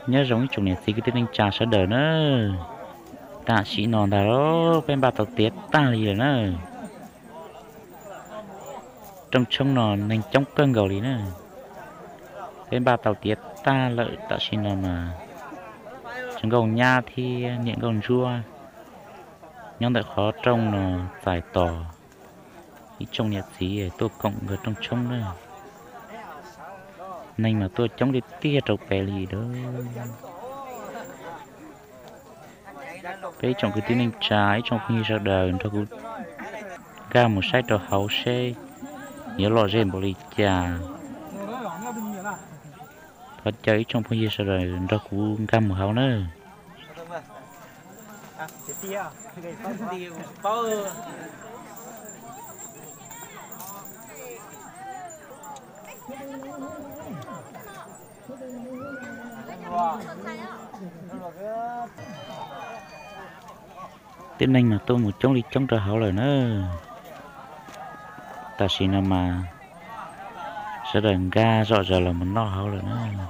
Nyob zoo ib tsoom niam txiv kwv tij neej tsa sawv daws na, tam sim no ntag los peb npaj tau tiav tag li lawm na. Rooj tshoob no neeg coob kawg nkaus li na. Peb npaj tau tiav tag lawm tam sim no mas, txiv nkauj nyab thiab niam nkauj ntsuab nyob ntawm qhov rooj no txais tos ib tsoom niam txiv tuaj koom nkawd rooj tshoob na. Neeg mas tuaj coob tiag tiag rau pem li lawm. Peb ib tsoom kwv tij neej tsa, ib tsoom phooj ywg sawv daws nrog kuv nkag mus saib rau hauv seb yuav lom zem npaum li cas. Thov caw ib tsoom phooj ywg sawv daws nrog kuv nkag mus hauv na. Tib neeg mas tuaj mus coob li coob rau hauv lawm na. Tam sim no mas sawv daws nkag zom zaws los mus noj hauv lawm na.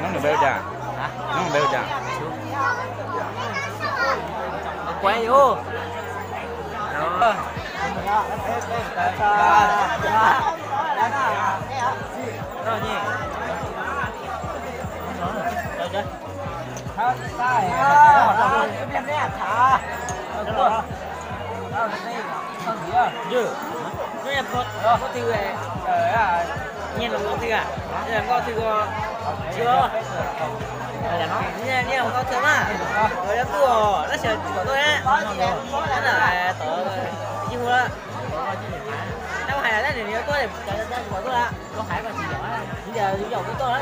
Nub nws npe hu cas? Nub nws npe hu cas? Kuv hu Nyiaj los nkauj twg a? Nkauj twg ko? Nyiaj los nkauj twg mas? Yog tuaj tab sis tsis pom tuaj na. Tov ib hub, tab hais tias nws yuav tuaj, tsis pom tuaj. Ib yam yus tuaj,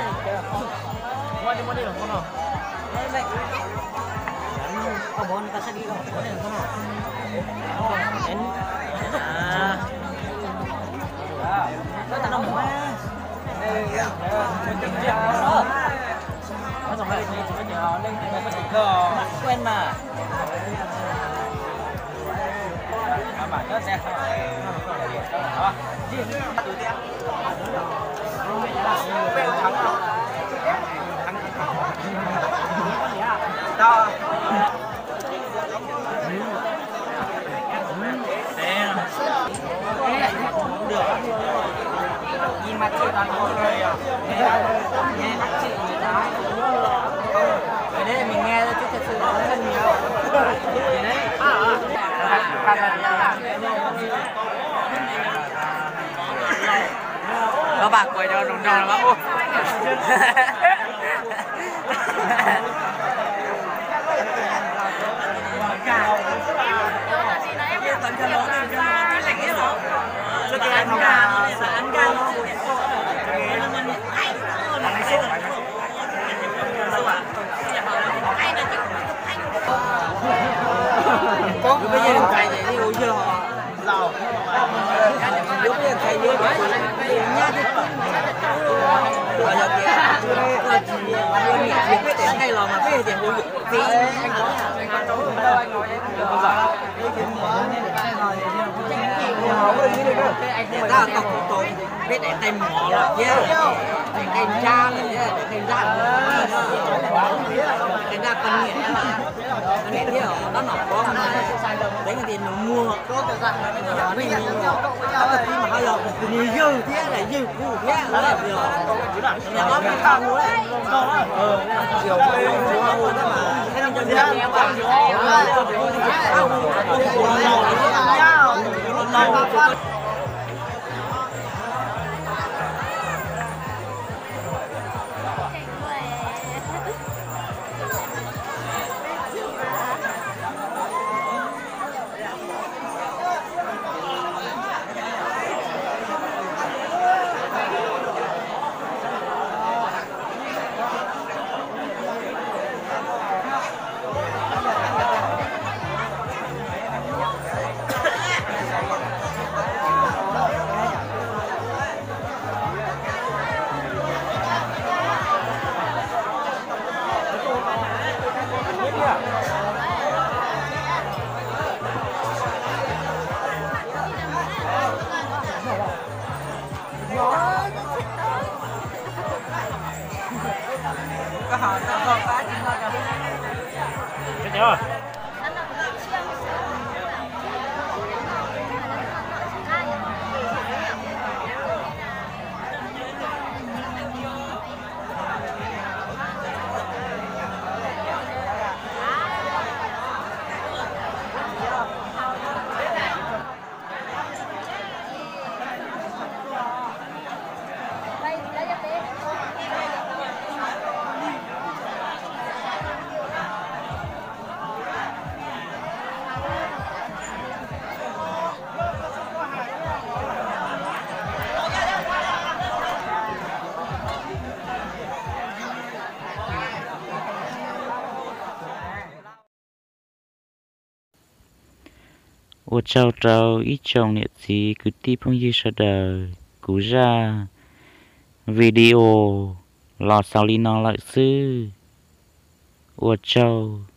Los pab kuas cov zoo nraug los pab ua. Koob peb yawg ntxhais ces ua yawg, yuav peb yawg ntxhais yuav nyab thiab tub, los yog tias koj tsis yuav niam txiv peb daim nqaij los mas peb tias hu yawm txiv. Tab tom kuv tau peb daim nqaij mov los thiab, daim nqaij nrab los thiab, daim nqaij nrab, daim nqaij nrab poj niam, poj niam thiab ob nom kob no, teev tias nws muag, peb me nyuam, tab tag kis mas ho yog nws yawg thiab, yawg kuv thiab, yog ob me txaj hu, Ua tsaug rau ib tsoom niam txiv kwv tij phooj ywg sawv daws, kuv zaj video los xaus li no lawm xwb. Ua tsaug.